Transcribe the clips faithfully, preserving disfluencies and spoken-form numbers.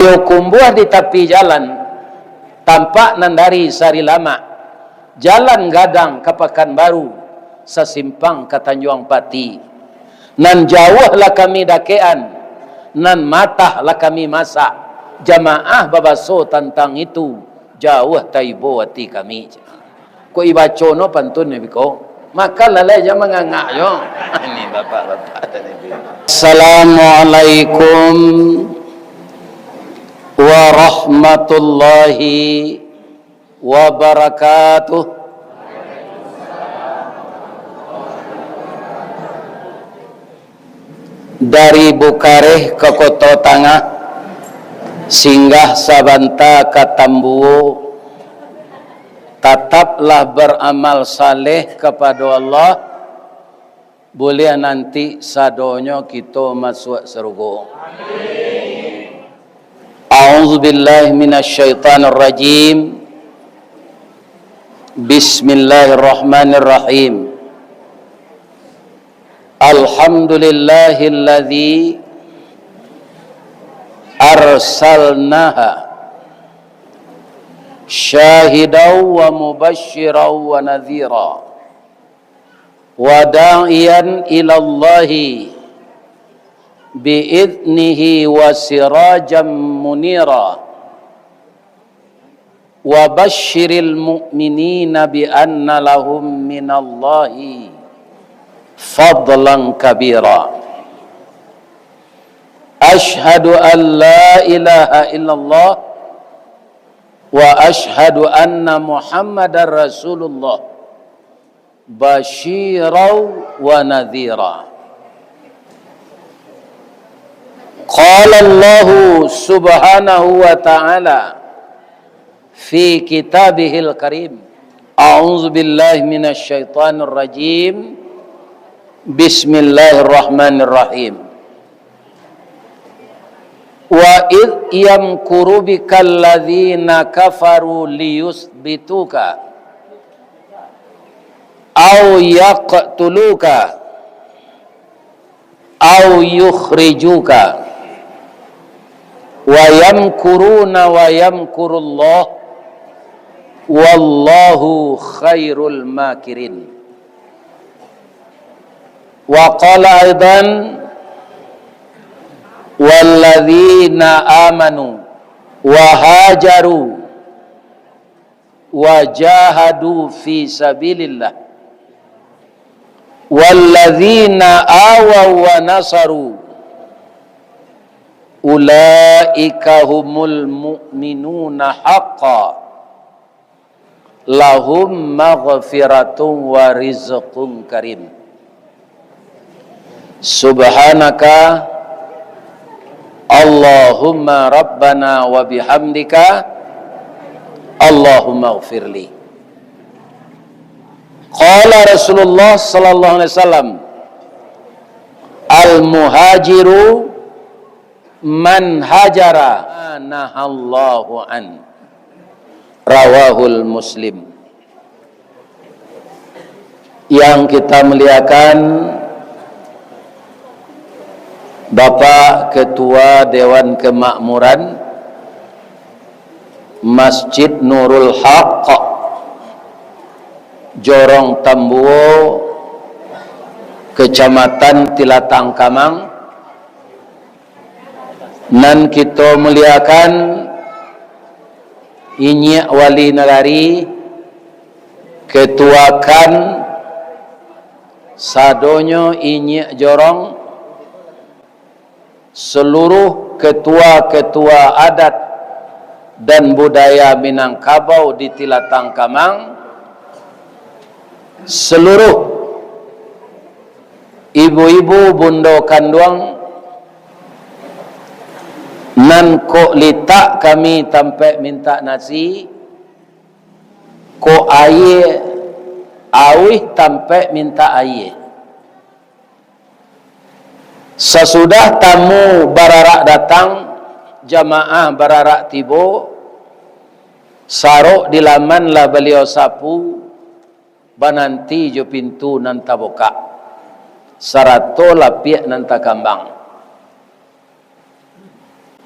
Iyo kumbuah di tapi jalan, tampak nan dari Sarilamak, jalan gadang ka Pakanbaru, sasimpang ka Tanjuang Pati. Nan jauah lah kami dakekan, nan matah lah kami masak. Jamaah babaso tantang itu, jauah taibo ati kami. Kok ibaco no pantun ni biko? Makan lalai jan mangangak jo. Ini bapak-bapak tadi. Assalamualaikum warahmatullahi wabarakatuh. Dari Bukareh ka Koto Tangah, singgah sabanta ka Tambuo, tataplah baramal saleh kapado Allah, buliah nanti sadonyo kito masuak sarugo. A'udzubillahi minasyaitonirrajim. Bismillahirrahmanirrahim. Alhamdulillahilladzi arsalnaha syahidan wa mubasysyiran wa nadhira, wa da'iyan ilallahi bi'idnihi wa sirajan munira. Wa basyiril mu'minina bi anna lahum minallahi fadlan kabira. Asyhadu an la ilaha illallah wa asyhadu anna Muhammadar Rasulullah. Basyiran wa nadhira. Qala Allahu subhanahu wa ta'ala fi kitabihil karim. A'udzubillahi minasyaitonirrajim. Bismillahirrahmanirrahim. Wa idh yamkuru bikal ladzina kafaru liyutsbituka aw yaqtuluka aw yukhrijuka, wa yamkuruna wa yamkurullah, wallahu khairul makirin. Wa qala aidan, walladzina amanu wa hajaru wa jahadu fi sabilillah, walladzina awaw wa nasaru, ulaika humul mu'minuna haqqa, lahum maghfiratun wa rizqun karim. Subhanaka Allahumma rabbana wa bihamdika, Allahumma ghfirli. Qala Rasulullah sallallahu alaihi wasallam, al-muhajiru man hajara ma nahallahu an. Rawahul Muslim. Yang kita muliakan, Bapak Ketua Dewan Kemakmuran Masjid Nurul Haq, Jorong Tambuo, Kecamatan Tilatang Kamang, nan kito muliakan, Inyiak Wali Nagari, Ketua kan, sadonyo inyiak jorong, seluruh ketua-ketua adat dan budaya Minangkabau di Tilatang Kamang, seluruh ibu-ibu bundo kanduang, nan kok litak kami tampek mintak nasi, kok aia auih tampek mintak aia. Sasudah tamu bararak datang, jamaah bararak tibo, sarok di laman lah Baliau sapu, bananti jo pintu nan tabukak, sarato lapiak nan takambang.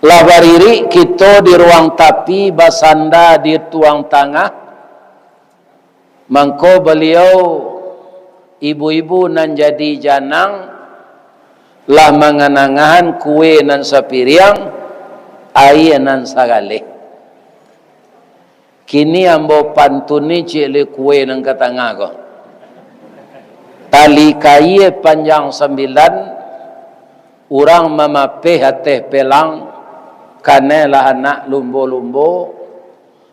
Lah baririk kito di ruang tapi, basanda di ruang tangah, mangko baliau, ibu-ibu nan jadi janang, lah manganangahan kue nan sapiriang, aia nan sagaleh. Kini ambo pantun ni ciek le kue nan ka tangah ko. Tali kaia panjang sambilan, urang mamapeh ateh pelang, kanai lah anak lumbo-lumbo,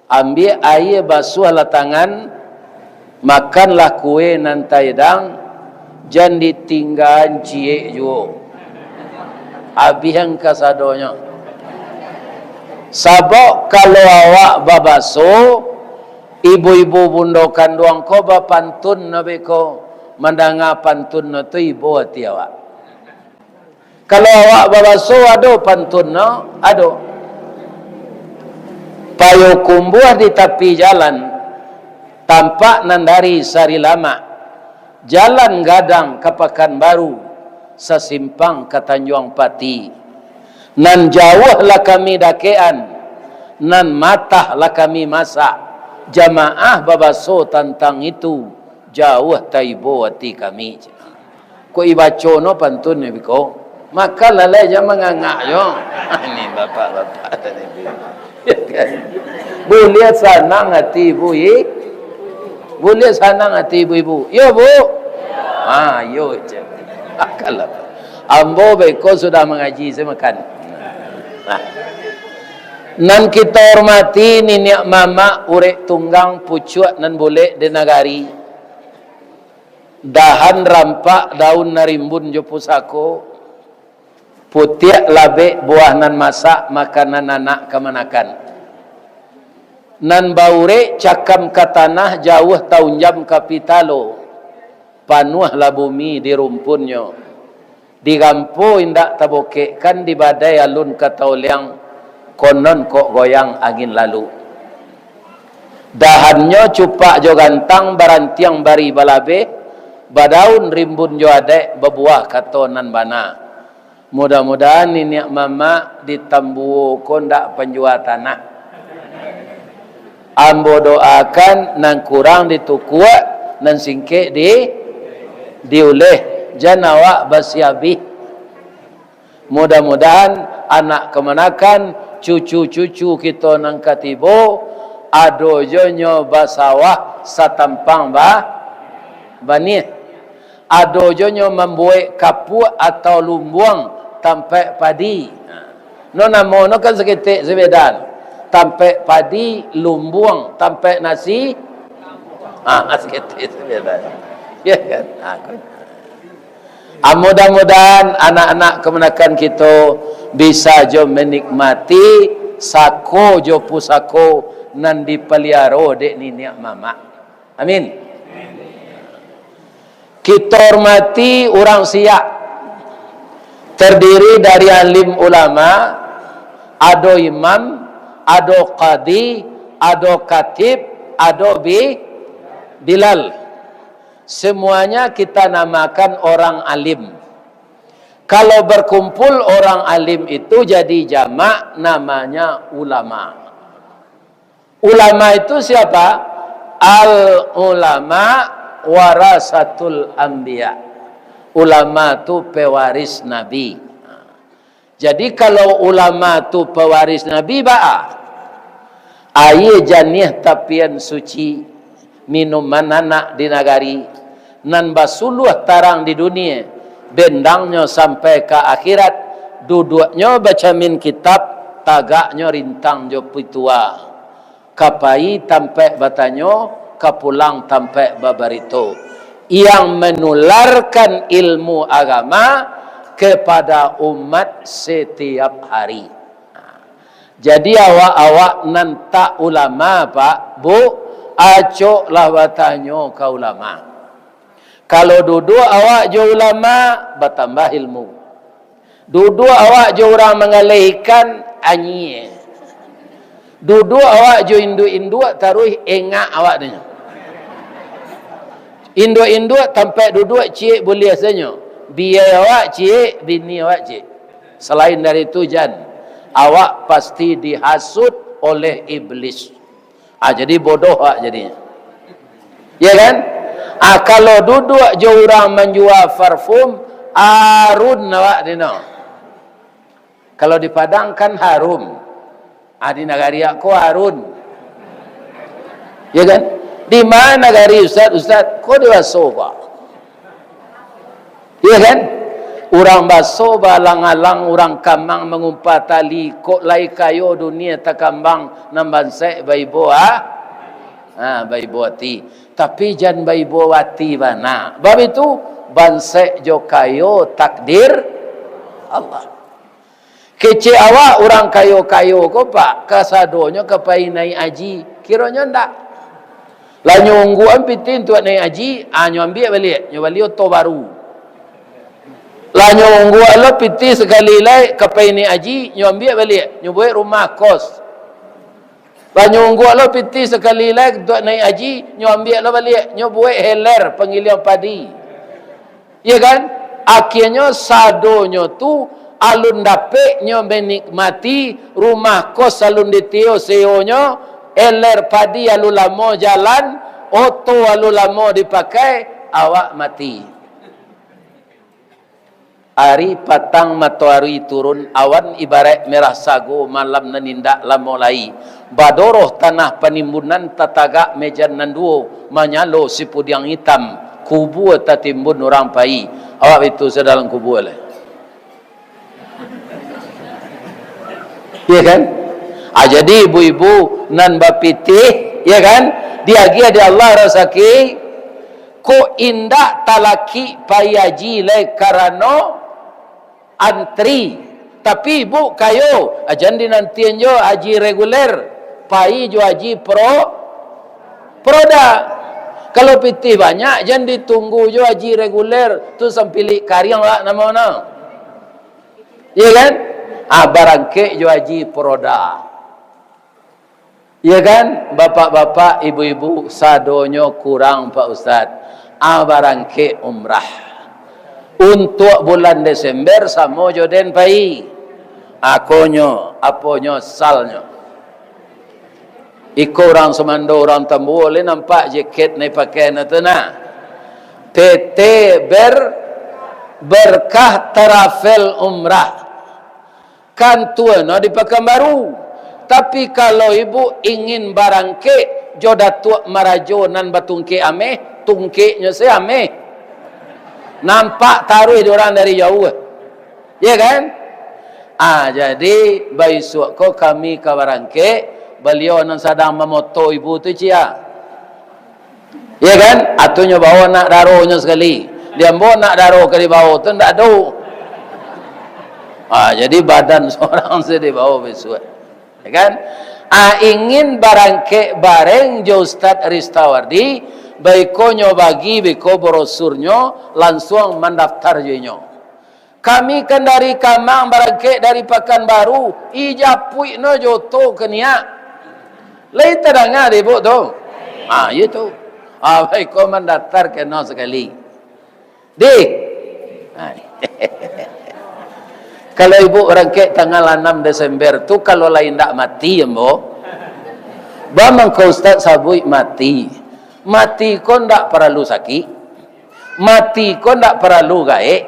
ambiak aia basuahlah tangan, makanlah kue nan taidang, jan ditinggaan ciek juo. Abihan kasadonyo. Sabab kalau awak babaso, ibu-ibu bundo kanduang ko bapantun no beko, mandanga pantun no tu ibo ati awak. Kalau awak babaso ado pantun no, ado. Payokumbuah di tapi jalan, tampak nan dari Sarilamak. Jalan gadang ka Pakanbaru, sasimpang ka Tanjuang Pati. Nan jauah lah kami dakekan, nan matah lah kami masak. Jamaah babaso tantang itu, jauah taibo ati kami. Kok ibaco no pantun ni biko, maka lalai jan mangangak jo. Ni bapak-bapak tadi tu. Buliah sanang ati ibu i-, buliah sanang ati ibu-ibu. Yo, Bu? Ha, yo, cek. Kalau ambo beko sudah mangaji, saya makan. Nah. Nan kita hormati niniak mamak urek tunggang pucuak nan bulek di nagari. Dahan rampak daun narimbun jo pusako, putiak labek buah nan masak makanan anak kamanakan. Nan baurek cakam ka tanah jauah taunjam ka pitalo, panuahlah bumi di rumpunnyo. Di gampo indak tabokekkan, di badai alun ka taoliang, konon kok goyang angin lalu. Dahannyo cupak jo gantang, barantiang bari balabeh, badaun rimbun jo adaik, babuah kato nan bana. Mudah-mudahan niniak mamak di Tambuo ko ndak panjua tanah. Ambo doakan nan kurang ditukuak, nan singkek di, diuleh, jan awak basiabih. Mudah-mudahan anak kamanakan, cucu-cucu kito nan ka tibo, ado jo nyo basawah satampang ba-, baniah. Ado jo nyo mambuek kapuak atau lumbuang tampaik padi. No namo no kan saketek sabeda. Tampaik padi, lumbuang, tampaik nasi. Ah, saketek sabeda. Ya kan? Ah, kan. Ah, mudah-mudahan anak-anak kamanakan kito bisa jo menikmati sako jo pusako nan dipaliaro dek niniak mamak. Amin. Kito hormati urang Siak, terdiri dari alim ulama, ado imam, ado kadi, ado katib, ado bi-, bilal. Semuanya kita namakan orang alim. Kalau berkumpul orang alim itu jadi jamak, namanya ulama. Ulama itu siapa? Al ulama warasatul anbiya. Ulama tu pewaris nabi. Jadi, kalau ulama tu pewaris nabi, baa? Aia janiah tapian suci, minuman anak di nagari, nan basuluah tarang di dunia, bendangnyo sampai ka akhirat, duduaknyo bacamin kitab, tagaknyo rintang jo pitua. Ka pai tampaik batanyo, ka pulang tampaik babarito, yang menularkan ilmu agama kepada umat setiap hari. Jadi, awak-awak nan tak ulama, Pak, Bu, acoklah batanyo ka ulama. Kalau duduak awak jo ulama, batambah ilmu. Duduak awak jo urang manggaleh ikan, anyie. Duduak awak jo induak-induak, taruih engak awak tu nyo. Induak-induak tampaik duduak ciek buliah sanyo. Biai awak ciek, bini awak ciek. Salain dari tu, jan. Awak pasti dihasut oleh iblis. Ah, jadi bodoh awak jadinyo. Ya kan? Ah, kalau duduak jo urang manjua parfum, arun awak dino. Kalau di Padang kan harum. Ah, di nagari awak ko arun. Ya kan? Di ma nagari ustaz, ustaz? Ko di Baso ko. Iya kan? Urang Baso baalang-alang, urang Kamang mangumpa tali, kok lai kayo dunia takambang, nan bansaik baibo a-, ha, baibo ati. Tapi jan baibo ati bana. Bab itu, bansaik jo kayo takdir Allah. Kecek awak urang kayo-kayo ko, Pak, kasadonyo ka pai naiak haji. Kironyo ndak. Lah nyo ungguakan pitih untuak naiak haji, ah, nyo ambiak baliak, nyo bali oto baru. Lah nyo ungguak lo pitih sakali lai ka pai naiak haji, nyo ambiak baliak, nyo buek rumah kos. Lah nyo ungguak lo pitih sakali lai untuak naiak haji, nyo ambiak lo baliak, nyo buek heler pangiliang padi. Ya kan? Akhianyo sadonyo tu alun dapek nyo menikmati rumah kos alun ditio sewonyo, eler padi alun lamo jalan, oto alun lamo dipakai, awak mati. Ari patang matoari turun, awan ibaraik merah sago, malam nan indak lamo lai. Badoroh tanah panimbunan, tatagak mejan nan duo, manyalo sipudiang itam, kubua tatimbun urang pai. Awak itu sadalam kubua lai. Ya kan? Ah, jadi ibu-ibu nan bapitih, ya kan? Diagiah di Allah rasaki, kok indak talakik pai haji lai karano antri. Tapi ibu kayo, ah, jan dinantian jo haji reguler, pai jo haji pro-, proda. Kalau pitih banyak, jan ditunggu jo haji reguler, tu sampilik kariang lah namo no. Iya kan? Ah, barangkek jo haji proda. Iya kan, bapak-bapak, ibu-ibu, sadonyo kurang, Pak Ustaz. Ah, barangkek umrah. Untuak bulan Desember samo jo den pai. Akonyo, aponyo, salnyo. Iko urang sumando, urang Tambua, lai nampak jaket nan dipakai nyo tu nah. P T Ber-, Berkah Travel Umrah. Kantua no di Pakanbaru. Tapi, kalau ibu ingin barangkek jo datuak marajo nan batungkek ameh, tungkeknyo se ameh. Nampak taruih di urang dari jauah. Ya kan? Ah, jadi, baisuak ko kami ka barangkek, baliau nan sadang mamoto ibu tu, ciek. Ya kan? Atu nyo bawa anak daronyo sakali. Di ambo anak daro ka dibawa tu ndak ado. Ah, jadi badan sorang se dibawa bisuak. Ya kan? Ah, ingin barangkek bareng jo Ustaz Ristawardi, baiko nyo bagi beko brosurnyo, lansuang mandaftar jo inyo. Kami kan dari Kamang, barangkek dari Pakanbaru, ijapuik no jo oto ka niak. Lai tadanga dek ibu tu? Ah, iyo tu. Ah, baiko mandaftar keno sakali. Dih. Ah. Kalau ibu barangkek tanggal anam Desember tu, kalau lai ndak mati, ambo. Ba mangko Ustaz sabuik mati. Mati ko ndak paralu sakik. Mati ko ndak paralu gaek.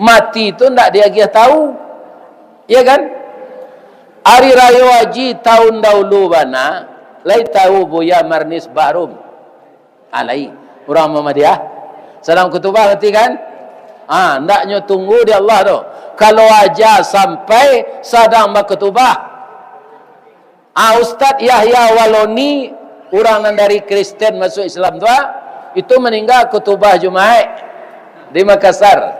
Mati tu ndak diagiah tahu. Ya kan? Ari Rayo Haji tahun dahulu bana, lai tahu Buya Marnis Bahrum? Ah, lai. Urang Muhammadiyah. Sadang khutubah mati kan? Ah, ndak nyo tunggu di Allah tu. Kalau aja sampai sadang bakhutubah, Ah, Ustaz Yahya Waloni, urang nan dari Kristen masuak Islam tu, ah, itu maningga khutubah Jumaik di Makassar.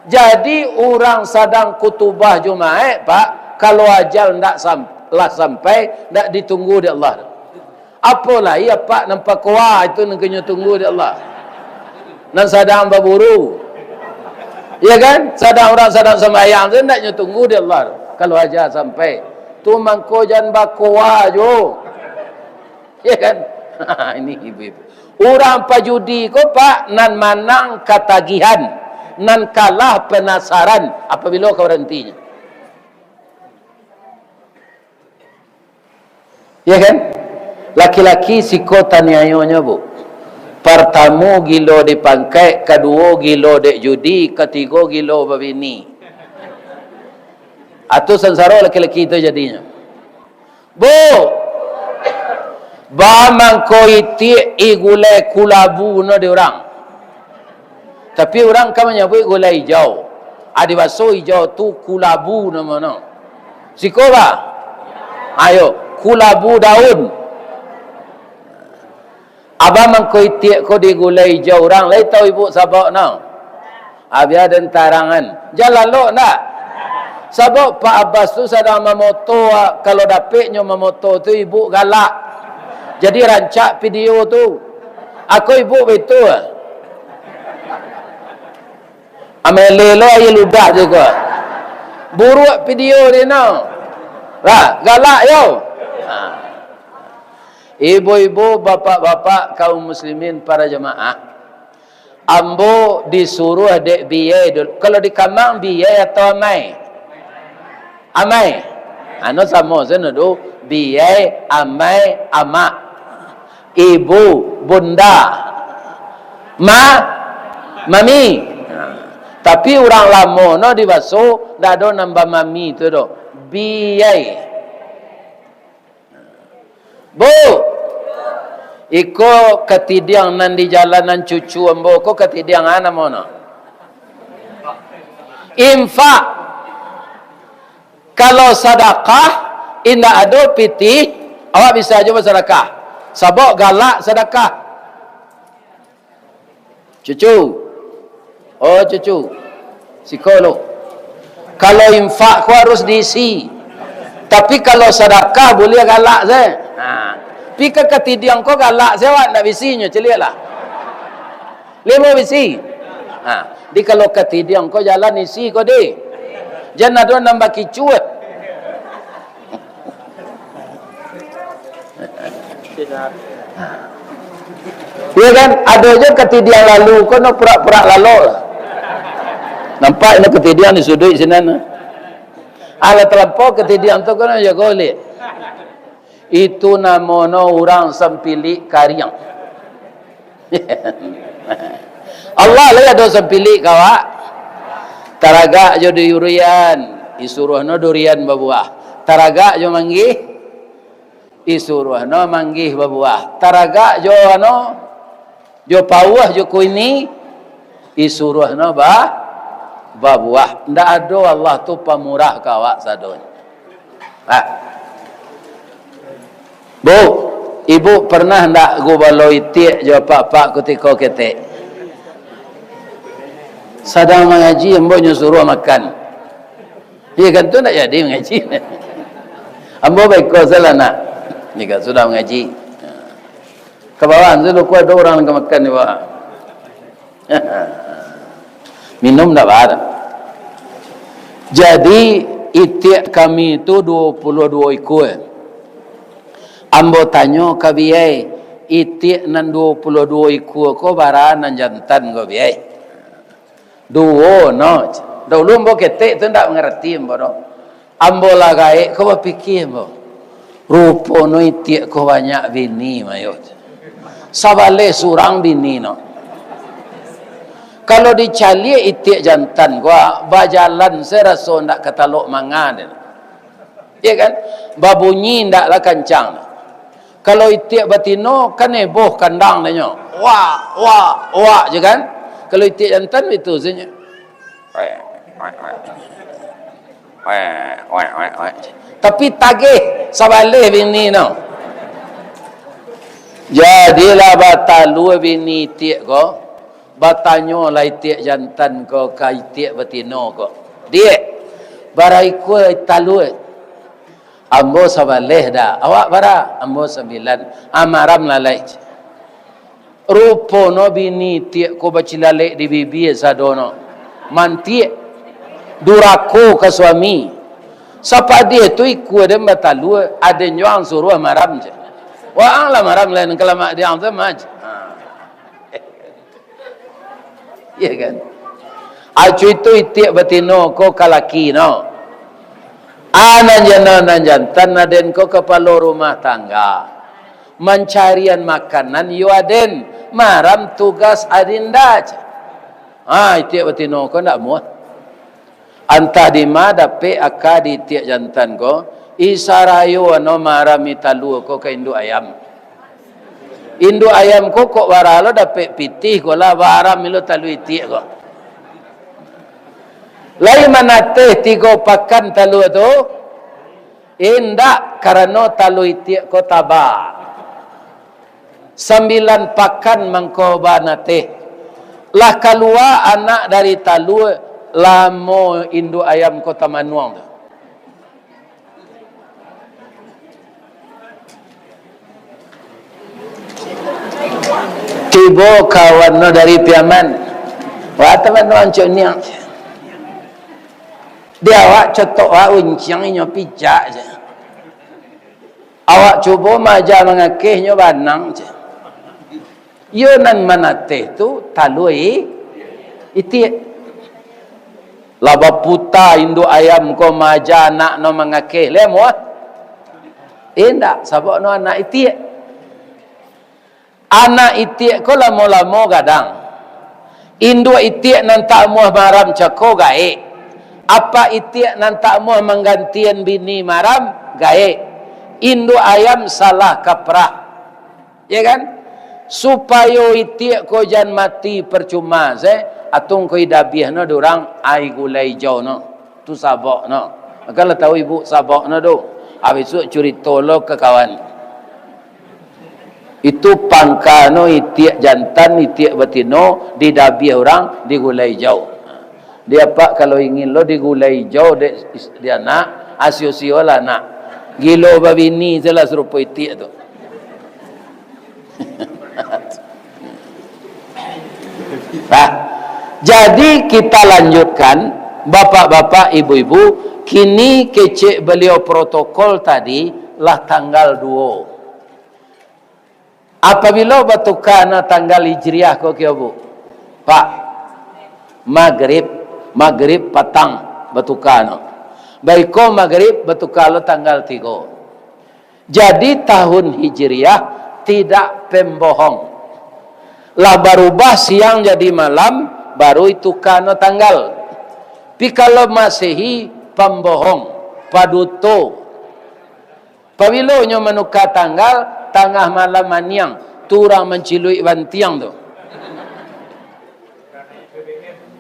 Jadi, urang sadang khutubah Jumaik, Pak, kalau ajal ndak sam-, lah sampai, ndak ditunggu dek Allah. Apo lai apak nan pakoa itu nan ka nyo tunggu dek Allah? Nan sadang baburu. Ya kan? Sadang urang sadang sambayang tu ndak nyo tunggu dek Allah tu. Kalau aja sampai. Tu mangko jan bakoa jo. Ya kan? Ini ibu-ibu. Urang pajudi ko, Pak, nan manang katagihan, nan kalah penasaran. Apabilo ka barantinyo? Ya kan? Laki-laki siko taniayonyo, Bu. Partamo gilo di pangkaik, kaduo gilo dek judi, katigo gilo babini. Atu sansaro laki-laki tu jadinyo. Bu, ba mangko itiak i gulai kulabu no di urang. Tapi urang ka manyabuik gulai ijau. Adi baso ijau tu kulabu namono. Siko ba? Ayo, kulabu daun. Abah mangko itiak ko di gulai ijau urang, lai tau ibu sabab no? Abia den tarangan. Jan lalok ndak? Sabab Pak Abbas tu sadang mamoto, kalau dapek nyo mamoto tu ibu galak. Jadi rancak video tu. Ako ibu baitu. Amele lo aia ludah tu ko. Buruak video di no. Lah, galak yo. Ha. Ibu-ibu, bapak-bapak, kaum muslimin, para jamaah. Ambo disuruah dek biyai dulu. Kalau di Kamang, biyai atau amai? Amai. Anu samo sano tu, biyai, amai, amak, ibu, bunda, ma, mami. Tapi urang lamo no di baso, ndak ado nambah mami tu doh. Biyai. Bu, iko katidiang nan di jalanan cucu ambo ko katidiang a namono? Infak. Kalau sadakah, indak ado pitih, awak bisa jo basadakah. Sabab galak sadakah. Cucu. Oh, cucu. Siko lo. Kalau infak ko harus diisi. Tapi kalau sadakah, buliah galak se. Ha. Pi ka katidiang ko galak se, awak ndak bisinyo, caliaklah. Limo bisi. Ha. Di kalau katidiang ko jalan isi ko di. Jan ado nambah kicuah. Ya kan? Ado jo katidiang lalu ko no purak-purak lalok lah. Nampak no katidiang di suduik sinan. Alah talampau katidiang tu ko no jago liak. Itu namono urang sampilik kariang. Allah lai ado sampilik ka awak. Taragak jo durian, isuruah no durian babuah. Taragak jo manggih, isuruah no manggih babuah. Taragak jo ano, jo pauah, jo kuini, isuruah no ba, babuah. Ndak ado Allah tu pamurah ka awak sadonyo. Ha. Bu, ibu pernah ndak gubalo itiak jo apak-apak kutiko ketek? Sadang mangaji, ambo nyo suruah makan. Iya kan, tu ndak jadi mangaji. Ambo baiko salah nak. Ni kan sudah mangaji. Ka bawah tu, luko ado urang ka makan di bawah. Minum ndak ba. Jadi, itiak kami tu duo puluah duo ikua. Ambo tanyo ka biyai, itiak nan duo puluah duo ikua ko bara nan jantan ko, biyai? Duo no. Daulu ambo ketek tu ndak mangarati ambo doh. Ambo lah gaek ko bapikia ambo. Rupo no itiak ko banyak bini, mayo. Sabaleh surang bini no. Kalau dicaliak itiak jantan ko, bajalan se raso ndak ka talok manga den. Iya kan? Babunyi ndaklah kancang. Kalau itiak batino, kan heboh kandang nyo. Wak, wak, wak je kan? Kalau itiak jantan itu sajo. Tapi tagih sabaleh bini no. Jadilah batalua bini itiak ko, batanyolah itiak jantan ko ka itiak batino ko, "Diak, bara ikua talua?" "Ambo sabaleh dah." "Awak bara?" "Ambo sambilan." "Ah, maramlah lai." Rupo no bini itiak ko bacilalek di bibia sado no. Mantiak. Durako ka suami. Sapadiah tu ikua den batalua, aden jo ang suruah maram je. Waang lah maram, lain kalamak di ang tu mah je. Ha. Iya kan? Acu itu itiak batino ko ka laki no. Ah, nan jano, nan jantan, aden ko kapalo rumah tangga. Mancarian makanan yo aden, maram tugas adinda. Ah, itiak batino ko ndak muah. Antah dima dapek aka di itiak jantan ko, i sarayo ano maram i talua ko ka induak ayam. Induak ayam ko kok bara lo dapek pitih ko lah, baram lo talua itiak ko. Lai manateh tigo pakan talua tu? Indak, karano talua itiak ko taba. Sambilan pakan mangko banateh. Lah kalua anak dari talua, lamo induak ayam ko tamanuang tu. Tibo kawan no dari Piaman. Wah, tamanuang coniang. Di awak cotok wak unciang, inyo pijak se. Awak cubo maaja mangakeh, inyo banang se. Iyo nan manateh tu talua i-, itiak. Lah baputa induak ayam ko maaja anak no mangakeh, lai muah? Indak, sabab no anak itiak. Anak itiak ko lamo-lamo gadang. Induak itiak nan tak amuah maram cako gaek. Apak itiak nan tak amuah manggantian bini maram gaek. Induak ayam salah kaprah. Ya kan? Supayo itiak ko jan mati parcuma se, atung ko idabiah no dek urang ai gulai ijau no. Tu sabok no. Mako lah tahu ibu sabok no tu. Ah, bisuak curito lo ka kawan. Itu pangka no itiak jantan, itiak batino, didabiah urang, digulai ijau. Di apak kalau ingin lo digulai ijau dek is-, di anak, asio-siolah anak. Gilo babini se lah sarupo itiak tu. Nah, jadi kita lanjutkan, bapak-bapak, ibu-ibu, kini kecek baliau protokol tadi lah tanggal duo. Apabilo batuka no tanggal Hijriah ko kio, Bu? Pak, Magrib, Magrib patang batuka no. Baiko Magrib batuka lo tanggal tigo. Jadi, tahun Hijriah tidak pembohong. Lah barubah siang jadi malam, baru ituka no tanggal. Pi kalau Masehi, pambohong, paduto. Pabilo nyo manuka tanggal, tangah malam maniang, tu urang manciluik bantiang tu.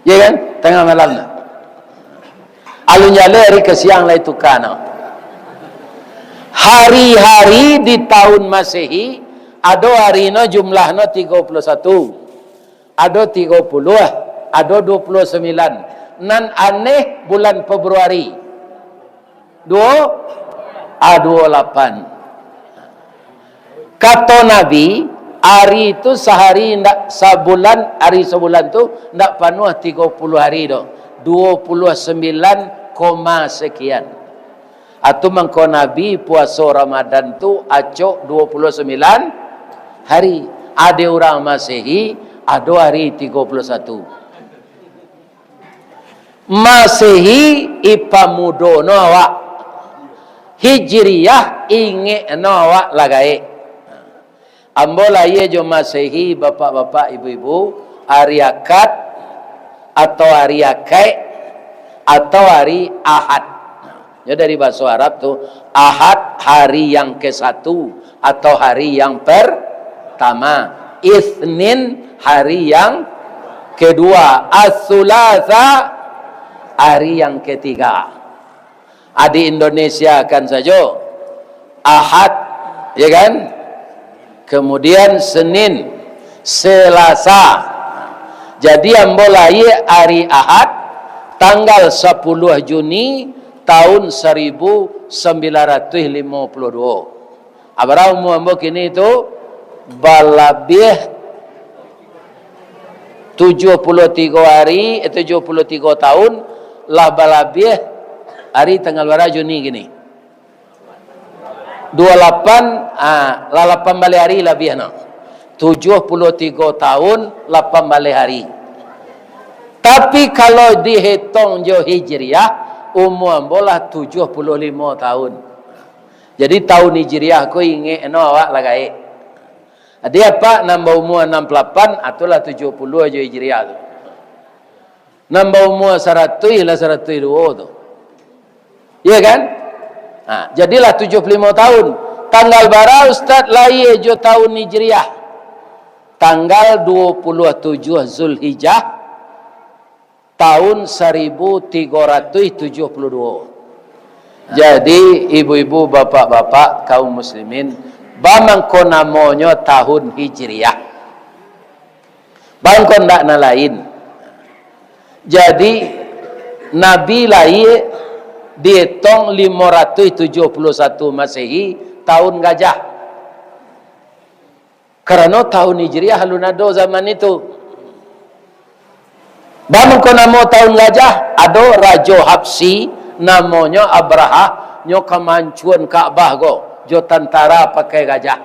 Ya kan? Tangah malam tu. Alun jaleh ari ka siang lai tuka no. Hari-hari di tahun Masehi, ado hari no jumlah no tigo puluah satu, ado tigo puluah, ado duo puluah sambilan. Nan aneh bulan Februari. Duo, ah, duo lapan. Kato Nabi, ari tu sahari ndak, sabulan, ari sabulan tu ndak panuah tigo puluah ari doh. Duo puluah sambilan koma sekian. Atu mangko Nabi puaso Ramadan tu acok duo puluah sambilan hari. Ado urang Masehi, ado ari tigo puluah satu. Masehi ipamudo no awak. Hijriah ingek no awak lah gaek. Ambo lahia jo Masehi, bapak-bapak, ibu-ibu, ari Akad, atau ari Akaik, atau ari Ahad. Nyo dari bahaso Arab tu, Ahad hari yang ke satu atau hari yang pertama, Isnin hari yang kedua, As-Sulasa hari yang ketiga. Adi Indonesia kan sajo, Ahad, ya kan? Kemudian Senin, Selasa. Jadi ambo lahia ari Ahad, tanggal sapuluah Juni tahun saribu sambilan ratuih limo puluah duo. Abara umua ambo kini tu? Balabiah tujuah puluah tigo ari, eh, tujuah puluah tigo tahun, lah balabiah ari tanggal bara Juni kini? Duo lapan, ah, lah lapan baleh ari labiah no. Tujuah puluah tigo tahun, lapan baleh ari. Tapi, kalau dihetong jo Hijriah, Umua ambo lah tujuah puluah limo tahun. Jadi, tahun Hijriah ko ingek no awak lah gaek. Jadi, apak nan baumua anam puluah lapan, atau lah tujuah puluah jo Hijriah tu. Nan baumua saratuih lah saratuih duo tu. Iya kan? Ha, jadilah tujuah puluah limo tahun. Tanggal bara Ustaz lahia jo tahun Hijriah? Tanggal duo puluah tujuah Zulhijjah, tahun saribu tigo ratuih tujuah puluah duo. Jadi, ibu-ibu, bapak-bapak, kaum muslimin, ba mangko namonyo tahun Hijriah. Ba mangko ndak nan lain. Jadi, Nabi lahia dietong limo ratuih tujuah puluah satu Masehi, tahun gajah. Karano tahun Hijriah alun ado zaman itu. Ba mangko namo tahun gajah? Ado rajo Habsyi, namonyo Abrahah, nyo ka mancuan Ka'bah ko, jo tantara pakai gajah.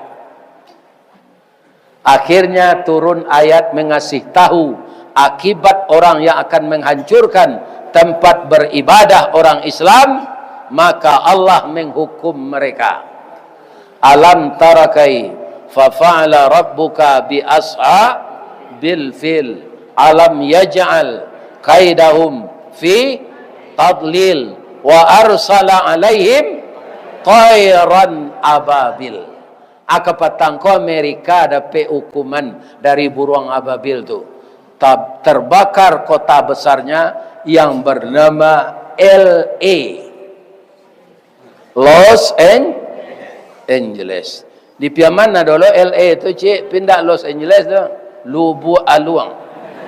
Akhirnya turun ayat mengasih tahu akibat orang yang akan menghancurkan tempat beribadah orang Islam, maka Allah menghukum mereka. Alam tara kaifa fa'ala rabbuka bi ashabil fil. Alam yaj'al kaidahum fi tadlil wa arsala alaihim tairan ababil. A, kapatang ko Amerika dapek hukuman dari buruang ababil tu. Tab-, terbakar kota besarnya yang bernama L A. Los An-, Angeles. Di Piaman ado lo L A tu, cik, pindah Los Angeles tu. Lubuak Aluang.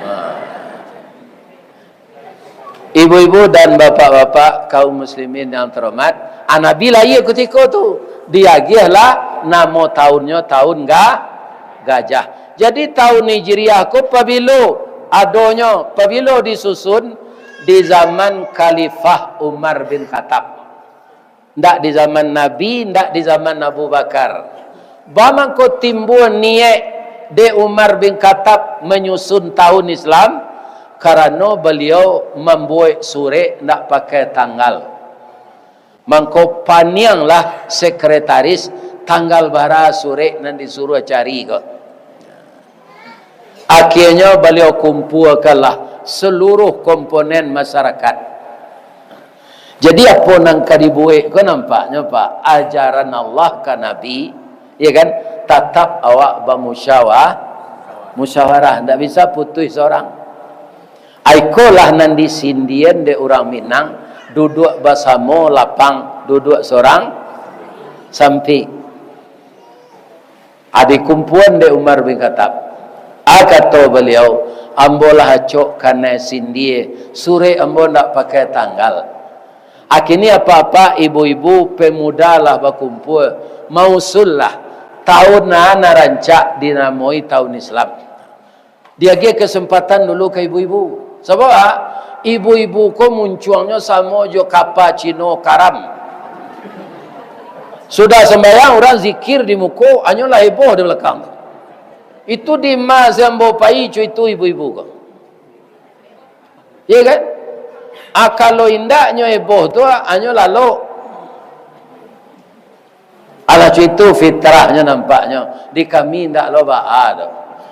Ha. Ibu-ibu dan bapak-bapak, kaum muslimin yang terhormat, a, Nabi lahia kutiko tu, diagiahlah namo tahunnyo tahun ga-, gajah. Jadi, tahun Hijriah ko pabilo adonyo, pabilo disusun? Di zaman Khalifah Umar bin Khattab. Ndak di zaman Nabi, ndak di zaman Abu Bakar. Ba mangko timbua niaik dek Umar bin Khattab manyusun tahun Islam? Karano baliau mambuek surek ndak pakai tanggal. Mangko panianglah sekretaris, tanggal bara surek nan disuruah cari ko. Akhirnyo baliau kumpuakanlah seluruh komponen masyarakat. Jadi, apo nan ka dibuek ko, nampaknyo, Pak, ajaran Allah ka Nabi, ya kan, tatap awak bamusyawa-, musyawarah, ndak bisa putuih sorang. Ai, ikolah nan disindian dek urang Minang, duduak basamo lapang, duduak sorang sampik. A, dikumpuan dek Umar bin Khattab. A, kato baliau, "Ambo lah acok kanai sindie, surek ambo ndak pakai tanggal." Akhirnyo apak-apak, ibu-ibu, pemuda lah bakumpua, mausullah tahun nan rancak dinamoi tahun Islam. Diagiah kesempatan dulu ka ibu-ibu. Sabab, a, ibu-ibu ko muncuangnyo samo jo kapa Cino karam. Sudah sambayang, urang zikir di muko, anyo lah heboh di balakang tu. Itu di ma se ambo pai co itu ibu-ibu ko. Iya kan? A, kalau indaknyo heboh tu, anyo lalok. Alah, co itu fitrahnyo nampaknyo. Di kami ndak lo baa doh.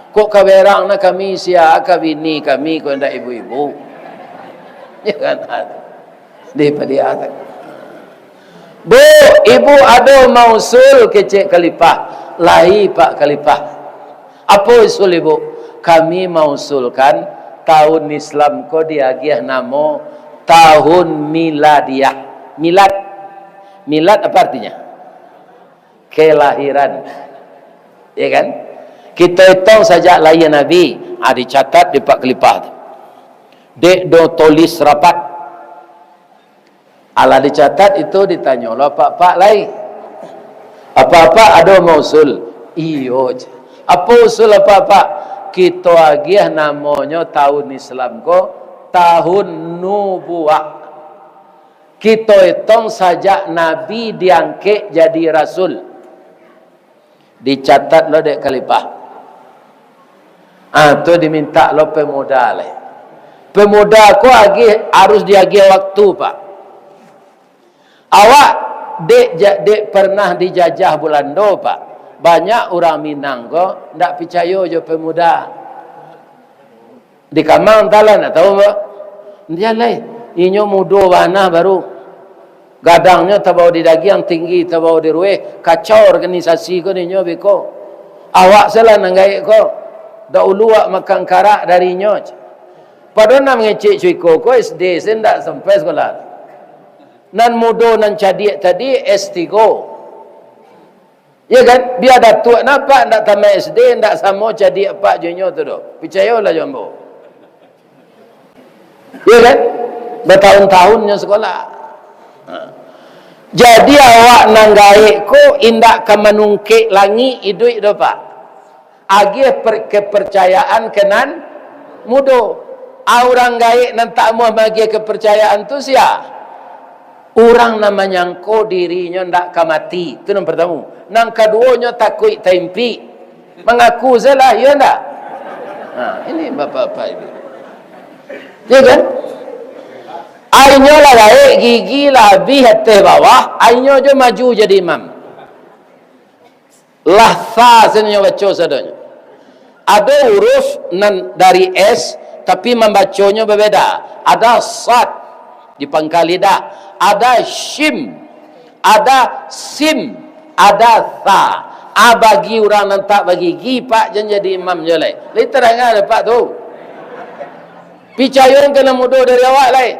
Kok ka berang na kami, sia ka bini kami, kok ndak ibu-ibu. Ya kan? Di padiakan. "Bu, ibu ado mausul," kecek Khalifah. "Lai, Pak Khalifah." "Apo usul ibu?" "Kami mausulkan tahun Islam ko diagiah namo tahun miladiah." Milad. Milad apa artinya? Kelahiran. Ya kan? Kito itong sajak lahia Nabi, ah, dicatat di Pak Khalifah tu. Dek do tulis rapat. Alah dicatat itu, ditanyo lo apak-apak lai. "Apak-apak ado mausul?" "Iyo." "Apo usul apak-apak?" "Kito agiah namonyo tahun Islam ko tahun nubuah. Kito itong sajak Nabi diangkek jadi rasul." Dicatat lo dek Khalifah. Ah, tu dimintak lo pemuda lai. Pemuda ko agiah, harus diagiah waktu, Pak. Awak dek ja-, dek pernah dijajah Bulando, Pak. Banyak urang Minang ko ndak picayo jo pemuda. Di Kamang, antahlah, ndak tahu, Pak. Ndak lai. Inyo mudo bana baru. Gadangnyo tabao di dagiang, tinggi tabao di rueh, kacau organisasi ko ninyo beko. Awak salah nan gaek ko. Dahulu awak makan karak dari inyo. Padahal nan mangecek co iko ko S D se ndak sampai sekolah. Nan mudo nan cadiak tadi S tigo. Ya kan? Bia datuak nan apak ndak tamat S D, ndak samo cadiak apak jo inyo tu doh. Picayolah jo ambo. Ya kan? Batahun-tahun nyo sekolah. Ha. Jadi awak nan gaek ko indak ka manungkek langik iduik doh, Pak. Agiah per-, kepercayaan ka nan mudo. A, urang gaek nan tak amuah maagiah kepercayaan tu sia? Urang nan manyangko dirinyo ndak ka mati. Tu nan partamo. Nan kaduonyo takuik taimpik. Mangaku salah, iyo ndak? Ha, ini bapak-bapak ibu. Ya kan? A, inyo lah gaek, gigi lah abih ateh bawah, a, inyo jo maju jadi imam. Lah sa sajo nyo baco sadonyo. Ado huruf nan dari S, tapi mambaconyo babeda. Ada sad di pangka lidah, ada shim, ada sin, ada tha. A, bagi urang nan tak bagigi, Pak, jan jadi imam jo lai. Lai tadanga dek Apak tu. Picayo ka nan mudo dari awak lai.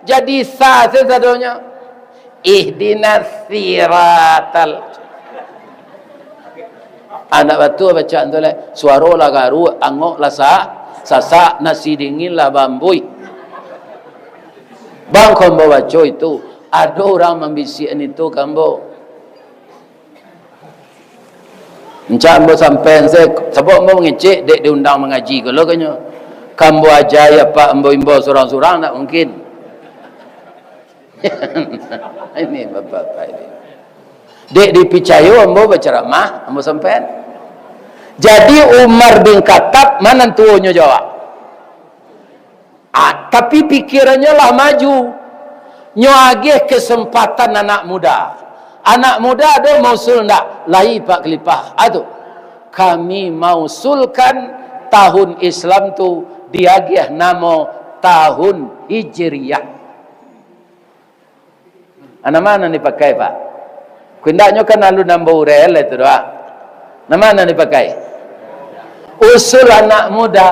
Jadi sa sajo sadonyo. Ihdinas siratal. Anak batua bacaan tu lai. Suaro lah garuak, angok lah sa-, sasak, nasi dingin lah baambuih. Bang, ko ambo baco itu, ado urang mambisiakan itu ka ambo. Ancak ambo sampaian se, sabab ambo mangecek dek diundang mangaji ko lo kanyo. Ka ambo ajai apak ambo imbau surang-surang, ndak mungkin. Ini bapak-bapak ini. Dek dipicayo ambo bacaramah, ambo sampaian. Jadi Umar bin Khattab, ma nan tuonyo jo awak? Ah, tapi pikirannyo lah maju. Nyo agiah kesempatan anak muda. Anak muda ado mausul ndak? Lai, Pak Khalifah. Ah, tu. Kami mausulkan tahun Islam tu diagiah namo tahun Hijriah. Ah, nama nan dipakai, Pak? Kok indaknyo kan alun ambo uraian lai tu doh. Nama nan dipakai? Usul anak muda.